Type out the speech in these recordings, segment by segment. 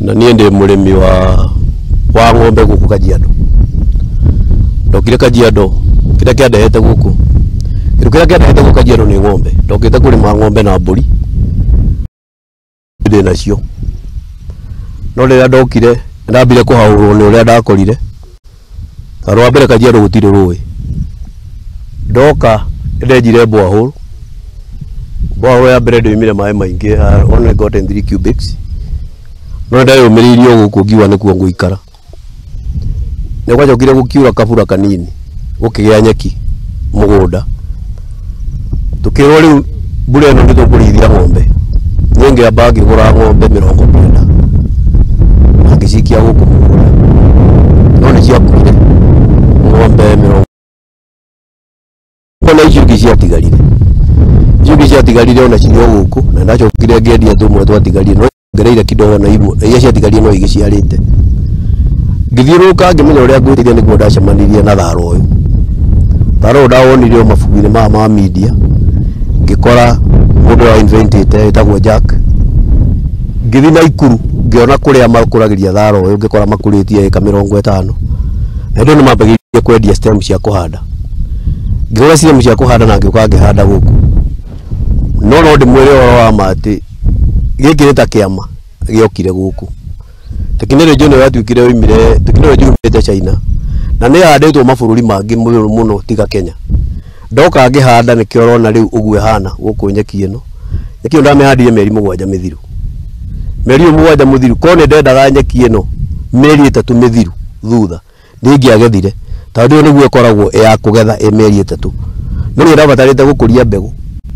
Na niĩ ndĩ mũrĩmi wa ng'ombe gũkũ Kajiado. Ndokire Kajiado, kĩrĩa kĩandehete gũkũ, kĩndũ kĩrĩa kĩandehete gũkũ Kajiado nĩ ng'ombe. Ndokĩte kũrĩma ng'ombe na mbũri ndĩ nacio, no rĩrĩa ndokire ndambire kũhaũrwo nĩ ũrĩa ndakorire, tondũ wa mbere Kajiado gũtirĩ rũĩ. Ndoka ndenjire borehole, borehole ya mbere ndĩoimire maĩ maingĩ, I only got in 3 cubics, no ndeyũmĩrĩirie o gũkũ ngiuga nĩkuo ngũikara. Nĩ gwacokire gũkiura kabura kanini, gũkĩgĩa nyeki mũgũnda, tukĩrwo rĩu mbura ĩno nĩ tũkũrĩithia ng'ombe. Niĩ ngĩamba ngĩgũra ng'ombe 90 na ngĩcikia gũkũ mũgũnda, no nĩ ciakuire ng'ombe mĩrongo ona icio ingĩ ciatigarire, icio ingĩ ciatigarire ona cirĩ o gũkũ, na ndacokire ngĩendia tũmwe twatigarire, no ngereire kidogo na imwe iria ciatigarire no igĩciarĩte. Ngĩthiũrũrũka ngĩmenya ũrĩa ngwĩteithia, nĩguo ndacemanirie na thara ũyũ. Thara ũyũ ndawonire o mabuku-inĩ maya ma media, ngĩkora mũndũ wa inventĩte wĩtagwo Jack. Ngĩthiĩ Naikuru ngĩona kũrĩa makũragĩria thara ũyũ, ngĩkora makũrĩtie ĩka 50, na hĩndĩ ĩyo nĩ mambagĩrĩria kwendia stem cia kũhanda. Ngĩgũra stem cia kũhanda na ngĩũka ngĩhanda gũkũ. No ndĩmwĩre ũhoro wa ma atĩ gĩkĩ nĩ ta kĩama gĩokire gũkũ. Tekinoronjĩ ĩno yatuĩkire yoimire, tekinoronjĩ yumĩte China na nĩ ĩhandĩtwo mabũrũri mangĩ mũno tiga Kenya. Ndoka ngĩhanda nĩkĩo ũrona rĩu ũguo ĩhana gũkũ nyeki ĩno. Nyeki ĩno ndamĩhandire mĩeri 7 mĩthiru. Mĩeri ĩyo 7 mũthiru, korwo nĩ ndendaga nyeki ĩno mĩeri 3 mĩthiru thutha, nĩ ingĩagethire, tondũ ĩyo nĩguo ĩkoragwo ĩ ya kũgetha ĩ mĩeri 3. No nĩ ndabatarĩte gũkũria mbegũ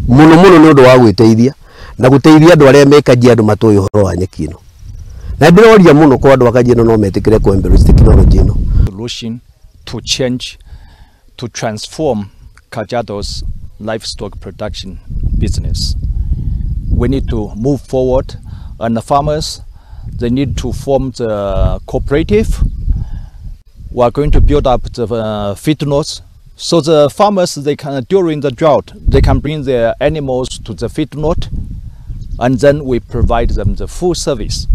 mũno mũno nĩ ũndũ wa gwĩteithia na gũteithia andũ arĩa me Kajiado matoĩ ũhoro wa nyeki ĩno. Na ndĩroria mũno kwa andũ a Kajiado no metĩkĩre kũ embrace technology ĩno. Solution to change, to transform Kajiado's livestock production business. We need to move forward, and the farmers, they need to form the cooperative. We are going to build up the feedlots, so the farmers, they can, during the drought, they can bring their animals to the feedlot, and then we provide them the full service.